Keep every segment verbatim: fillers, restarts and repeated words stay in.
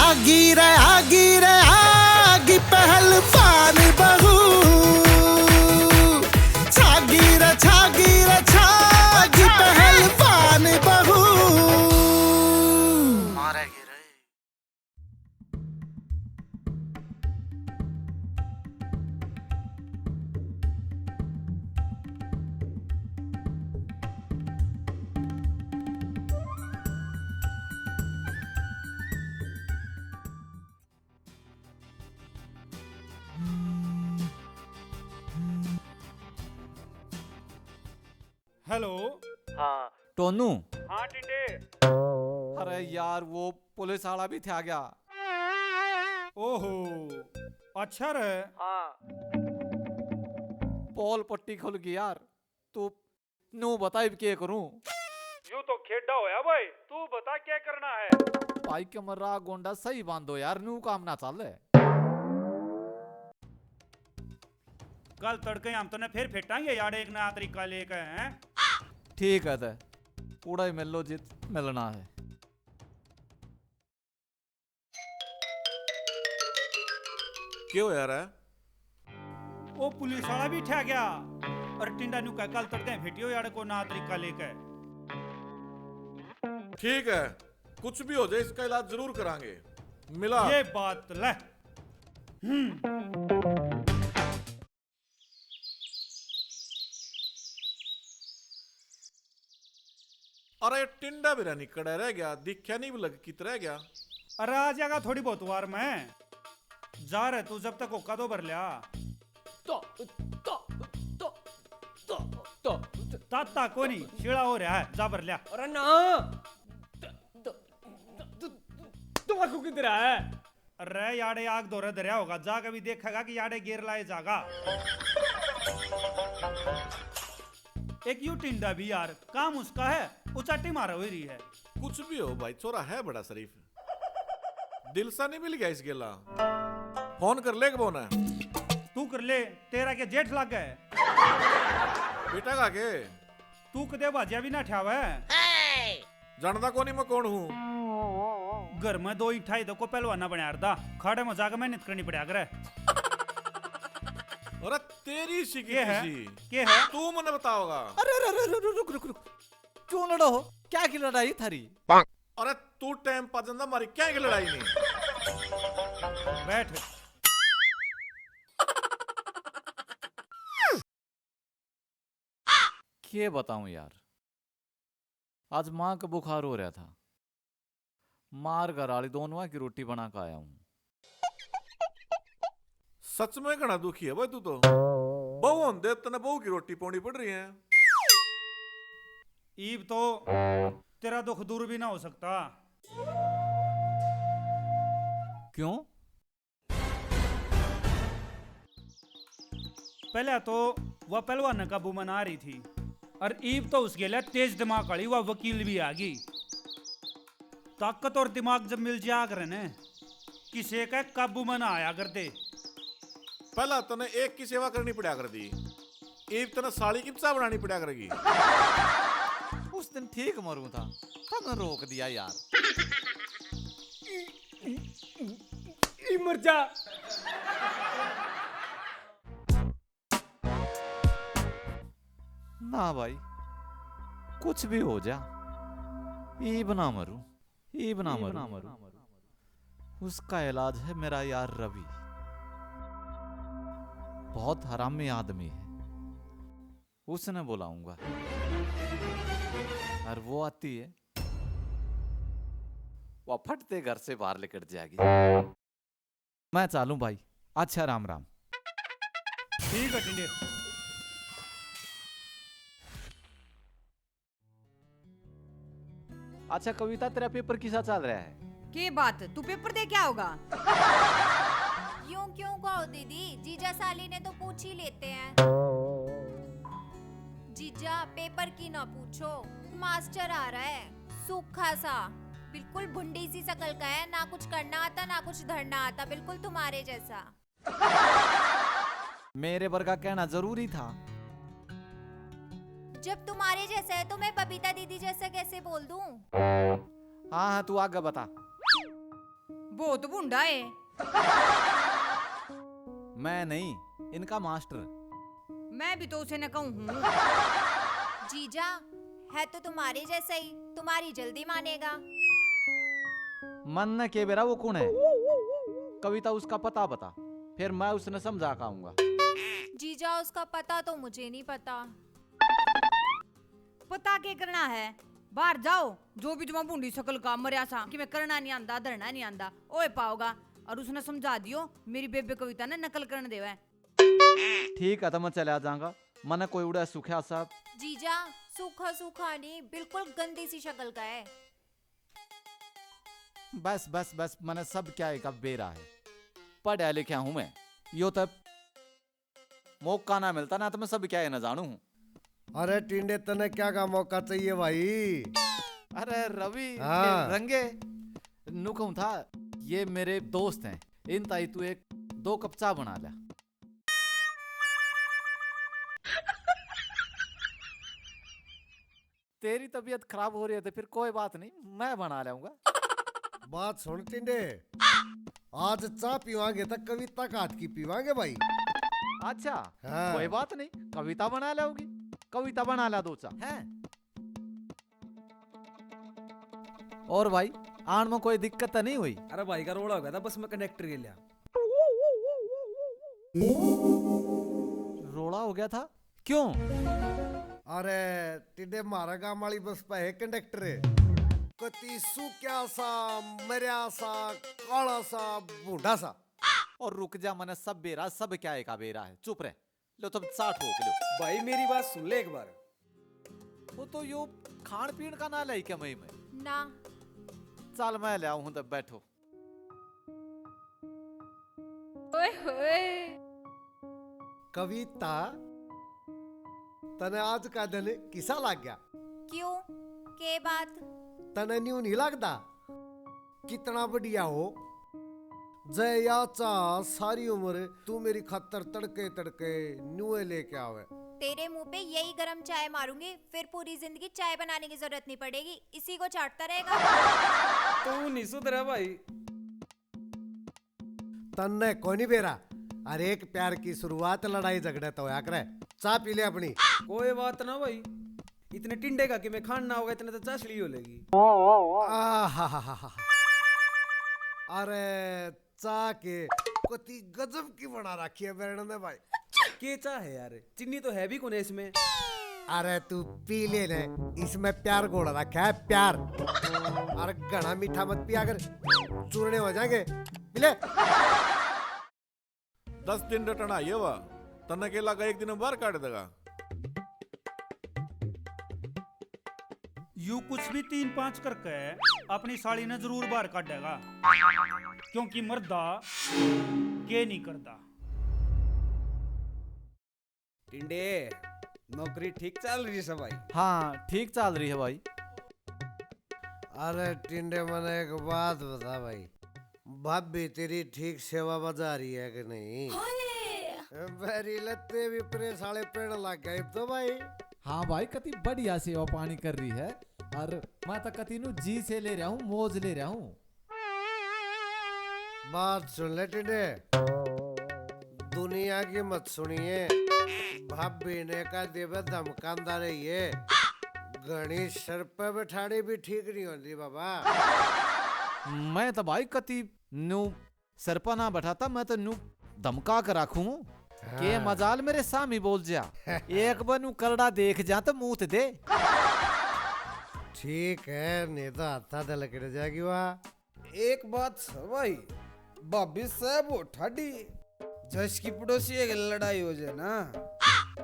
आगी रे, आगी रे, आगी पहलवान बहू। छागी रे, छागी रे, छागी पहलवान बहू। मारेगी रे। हेलो। हाँ। टोनू। हाँ टिंडे। अरे यार, वो पुलिस वाला भी था गया। ओहो, अच्छा रे। हाँ। पोल पट्टी खुल गई यार। तू नू बता, इब के करूं? यू तो खेडा होया भाई, तू बता क्या करना है? भाई, कमरा गोंडा सही बांधो यार, नू काम ना चाले। कल तड़के हम तने फिर फेटांगे यार, एक नया तरीका लेके, हैं? ठीक है ते, पूरा ही मिल लो जित मिलना है। के होया रे? ओ पुलिस वाला भी ठा गया और टिंडा न्यू कह, कल तड़के फेटियो यार को नया तरीका लेके। ठीक है, कुछ भी हो जाए, इसका इलाज जरूर करांगे। मिला। ये बात ले। हम्म। अरे टिंडा भी निकड़ा रह गया, दिख्या नहीं लग कित रह गया। अरे आ जाएगा थोड़ी बहुत वार में। जा रहे तू, जब तक होका दो भर लिया। तो, तो, तो, तो, तो। ताता कोनी, शीला हो रहा है, जा भर लिया। अरे ना। तो, तो, तो, तो, तंबाकू किधर है? अरे याडे आग धोरे धरया होगा, जाके भी देखेगा कि याडे गेर लाए जागा। एक यू टिंडा भी यार, काम उसका है, उचाटी मारा हुई रही है। कुछ भी हो भाई, छोरा है बड़ा शरीफ। दिल सा नहीं मिल गया इस गेला। फोन कर ले एक बोने। तू कर ले, तेरा के जेठ लागे है? बेटा का के? तू कदे भाजिया भी ना ठावे। जानता कोनी मैं कौन हूँ। घर में दो ईंटा ही देखो पहलवाना बनया रदा। खाड़े में जाके मेहनत करनी पड़ा करे। अरे तेरी सी की के है? किसी। के है? तू मने बताओगा। अरे, अरे, अरे, अरे, रुक, रुक, रुक। क्यों लड़ो हो? क्या की लड़ाई थारी? अरे तू टाइम पा जांदा, मारी क्या की लड़ाई नहीं। बैठ। के बताऊं यार, आज माँ का बुखार हो रहा था, मार घर आली दोनों की रोटी बना के आया हूँ। सच में घना दुखी है भाई तू तो। बहू होंदे तने बहू की रोटी पानी पड़ रही है। ईब तो तेरा दुख दूर भी ना हो सकता। क्यों? पहले तो वह पहलवान काबू में ना आ रही थी, और ईब तो उस गेल्या तेज दिमाग वाली वह वकील भी आ गई। ताकत और दिमाग जब मिल जाया करे ने, किसे का काबू में ना आया करते। पहला तने एक की सेवा करनी पड़ा कर दी, ईब तने साली की चाह बनानी पड़ा करेगी। उस दिन ठीक मरूं था, तने रोक दिया यार। ई मर जा। ना भाई, कुछ भी हो जा, ईब ना मरूं, ईब ना मरूं। उसका इलाज है मेरा यार रवि, बहुत हरामी आदमी है, उसने बुलाऊंगा। और वो आती है, वो फटते घर से बाहर निकल जाएगी। मैं चालूं भाई, अच्छा राम राम। ठीक है टिंडे। अच्छा कविता, तेरा पेपर किसा चल रहा है? के बात, तू पेपर दे क्या होगा? यूं क्यों कहो दीदी, जीजा साली ने तो पूछ ही लेते हैं। जीजा, पेपर की ना पूछो, मास्टर आ रहा है, सूखा सा, बिल्कुल भुंडी सी शकल का है, ना कुछ करना आता, ना कुछ धरना आता, बिल्कुल तुम्हारे जैसा। मेरे वर्गा कहना जरूरी था। जब तुम्हारे जैसा है तो मैं बबीता दीदी जैसा कैसे बोल दूं? हाँ, हाँ, तू आगे बता। बहुत भूंडा है। मैं नहीं, इनका मास्टर। मैं भी तो उसे न कहूँ हूँ। जीजा, है तो तुम्हारे जैसा ही, तुम्हारी जल्दी मानेगा। मन न के बेरा वो कौन है? कविता, उसका पता बता, फिर मैं उसने समझा के आऊंगा। जीजा, उसका पता तो मुझे नहीं पता। पता के करना है? बाहर जाओ, जो भी तुम्हारा भूंडी शकल का मरया सा, कि मैं करना नहीं आंदा, धरना नहीं आंदा, ओए पाओगा। और उसने समझा दियो, मेरी बेबे कविता ने नकल करने देवे। ठीक है, तो मैं चला जाऊंगा। मने कोई उड़ा सूखा सा। जीजा, सूखा सूखा नहीं, बिल्कुल गंदी सी शक्ल का है। बस, बस, बस, मने सब क्या एक बेरा है। पढ़ा लिखा हूँ मैं। यो तो मौका ना मिलता ना, तो मैं सब क्या है ना जानू हूँ। अरे टिंडे, तने क्या का मौका चाहिए भाई? अरे रवि, हाँ। रंगे, नु कहूँ था, ये मेरे दोस्त हैं, इन ताई तू एक दो कप चाय बना ले। तेरी तबीयत खराब हो रही है तो फिर कोई बात नहीं, मैं बना लाऊंगा। बात सुन टिंडे, आज चाय पीवांगे तो कविता का हाथ की पीवांगे भाई। अच्छा, हाँ। कोई बात नहीं, कविता बना लाओगी, कविता बना ला दो चाय। हैं? और भाई, आन में कोई दिक्कत तो नहीं हुई? अरे भाई का रोड़ा हो गया था बस में कंडक्टर के लिया। रोड़ा हो गया था? क्यों? अरे टिंडे, म्हारा गांव वाली बस पे है कंडक्टर, कती सूक्या सा, मरया सा, काला सा, भूंडा सा। और रुक जा, मने सब बेरा, सब क्या एक बेरा है, चुप रह। लो तुम चाय ठोक लो। भाई मेरी बात सुन ले एक बार। वो तो यो खान पीन का ना लाई क्या मई में? ना। चल मैं ले आऊं हूं, तब बैठो। ओए होए। कविता, तने आज का दिन किसा लाग गया? क्यों? के बात? तने न्यू नहीं लगदा? कितना बढ़िया हो। जय या चाह, सारी उम्र तू मेरी खातर तड़के तड़के न्यूए लेके आवे। तेरे मुंह पे यही गरम चाय मारूंगी, फिर पूरी जिंदगी चाय बनाने की जरूरत नहीं पड़ेगी, इसी को चाटता रहेगा। तू नहीं सुधरा भाई। तन्ने कोनी बेरा, हर एक प्यार की शुरुआत लड़ाई झगड़े तो होया करे। चाय पी ले अपनी। कोई बात ना भाई, इतने टिंडे का कि मैं खान ना होगा, इतने तो चासली हो लेगी। आहाहाहा। अरे चाह के कती गजब की बना रखी है बैरण ने भाई। के चाह है यार, चीनी तो है भी कोने इसमें। अरे तू पी ले ने, इसमें प्यार घोल रखा है, प्यार। अरे घना मीठा मत पिया कर, चूरने हो जाएंगे। पी ले। दस दिन रटना ये वा, तन्ने के लगा एक दिन में बाहर काट देगा। यू कुछ भी तीन पांच करके अपनी साली ने जरूर बाहर काटेगा, क्योंकि मर्दा के नहीं करता। टिंडे, नौकरी ठीक चल रही है भाई? हाँ, ठीक चल रही है भाई। अरे टिंडे, मने एक बात बता भाई, भाभी तेरी ठीक सेवा बजा रही है कि नहीं? बैरी लत्ते भी प्रेस वाले पेड़ लग गए तो भाई। हाँ भाई, कति बढ़िया सेवा पानी कर रही है। और मैं तो कति नु जी से ले रहा हूँ, मौज ले रहा हूँ। बात सुन ले टिंडे, दुनिया की मत सुनिए, भाभी ने कह देवे धमकांदा रहिए, घणी सर पे बैठानी भी ठीक नहीं होती बाबा। मैं तो भाई कति न्यू सर पे ना बैठाता, मैं तो न्यू धमका के रखूं। के हाँ। मजाल मेरे सामी बोल जा, एक बार न्यू करड़ा देख जा तो मूत दे। ठीक है, नहीं तो हाथा दे लकड़ जाएगी वहाँ। एक बात है भाई, भाभी साहब हो ठाडी, जस की पड़ोसी एक लड़ाई हो जाए ना,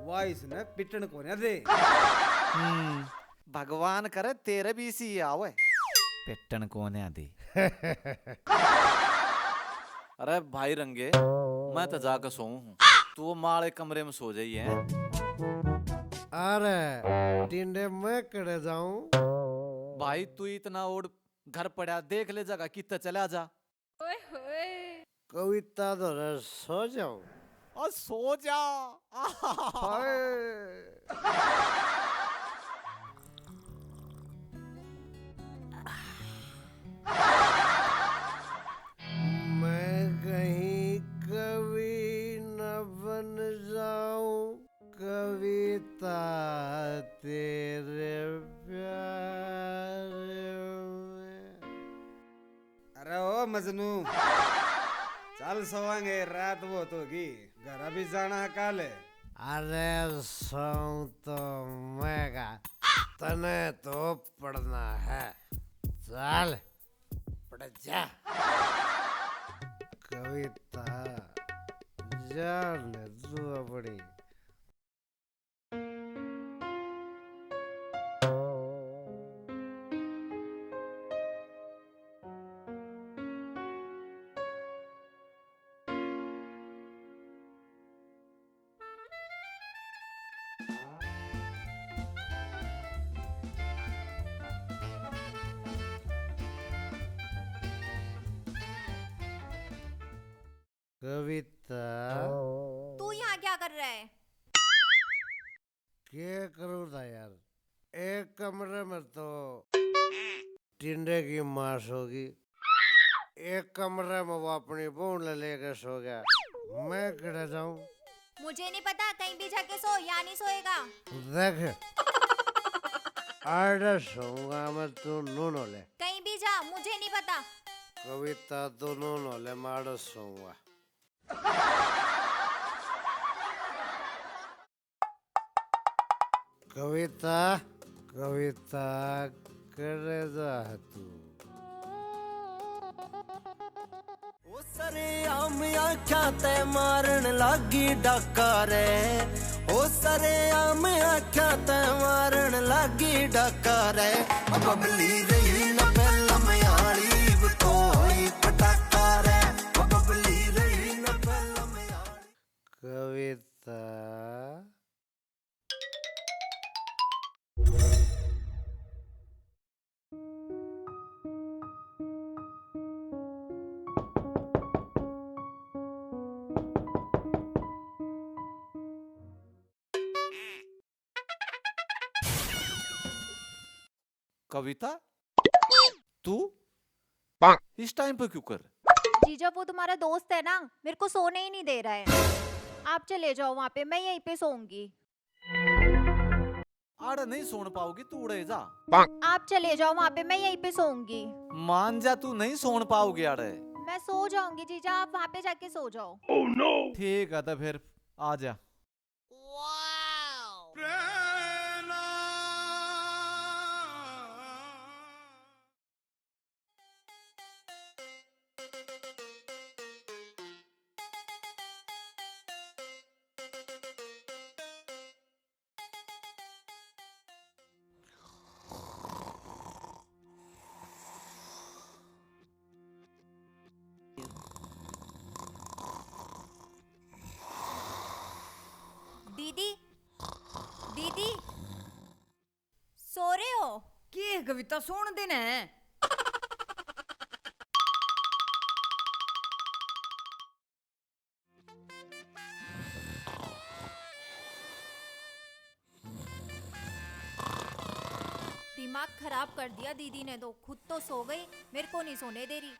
वाह इसने पिटन कोन्या दे। हम्म, भगवान करे तेरे भी इसी आवे, पिटन कोन्या दे। अरे भाई रंगे, मैं तो जाके सोऊं हूँ, तू वो माले कमरे में सो जाइए। अरे टिंडे, मैं कड़े जाऊं? भाई तू इतना ओड घर पड़ा, देख ले जगह कित्ते चला जा। ओए होए। कविता धोरे सो जाऊं? और सो जा। हाय। मजनू, चल सोवांगे, रात बहुत होगी, घर भी जाना है कल। अरे सोऊं तो मैं का, तने तो पढ़ना है, चल पढ़ जा। कविता, जान दे तू अपनी। कविता। तू यहाँ क्या कर रहा है? के करूँ था यार, एक कमरे में तो टिंडे की माँ सो गई, एक कमरे में वो अपनी बहू ने लेके सो गया, मैं किड़े जाऊं? मुझे नहीं पता, कहीं भी जाके सो, यहाँ नहीं सोएगा। देख, आड़े सोऊंगा मैं, तू नून हो ले। कहीं भी जा, मुझे नहीं पता। कविता, तू नून हो ले, मैं आड़े सोऊंगा। कविता, कविता, करे जा है तू। ओ सरेआम आख्या तै मारण लागी डाका रे, ओ सरेआम आख्या तै मारण लागी डाका रे। ओ बबली रही ना पहला म्याली, वो तो होई पटाखा रे। ओ बबली रही ना पहला म्याली। कविता। कविता, तू इस टाइम पे क्यों कर? जीजा, वो तुम्हारा दोस्त है ना, मेरे को सोने ही नहीं दे रहा है। आप चले जाओ वहाँ पे, मैं यहीं पे सोऊंगी। आड़े नहीं सोन पाओगी, तू उड़े जा। आप चले जाओ वहाँ पे, मैं यहीं पे सोऊंगी। मान जा, तू नहीं सोन पाओगी आड़े। मैं सो जाऊंगी जीजा, आप वहाँ पे जाके सो जाओ। ठीक है, तो फिर आ जा। दीदी, दीदी, सो रहे हो? के कविता, सोण दे ने। दिमाग खराब कर दिया दीदी ने तो, खुद तो सो गई, मेरे को नहीं सोने दे रही।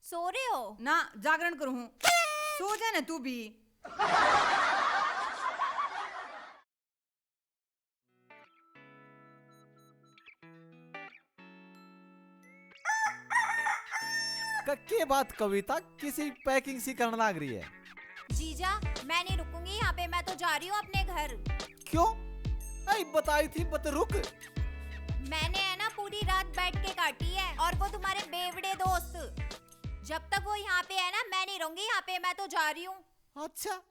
सो रहे हो? ना, जागरण करूँ हूँ। सो जा ना तू भी। क-, के बात कविता, किसी पैकिंग सी करने लाग रही है? जीजा, मैं नहीं रुकूंगी यहाँ पे, मैं तो जा रही हूँ अपने घर। क्यों? ऐ बताई थी, बत रुक। मैंने है ना पूरी रात बैठ के काटी है, और वो तुम्हारे बेवड़े दोस्त, जब तक वो यहाँ पे है ना, मैं नहीं रहूंगी यहाँ पे, मैं तो जा रही हूँ। अच्छा।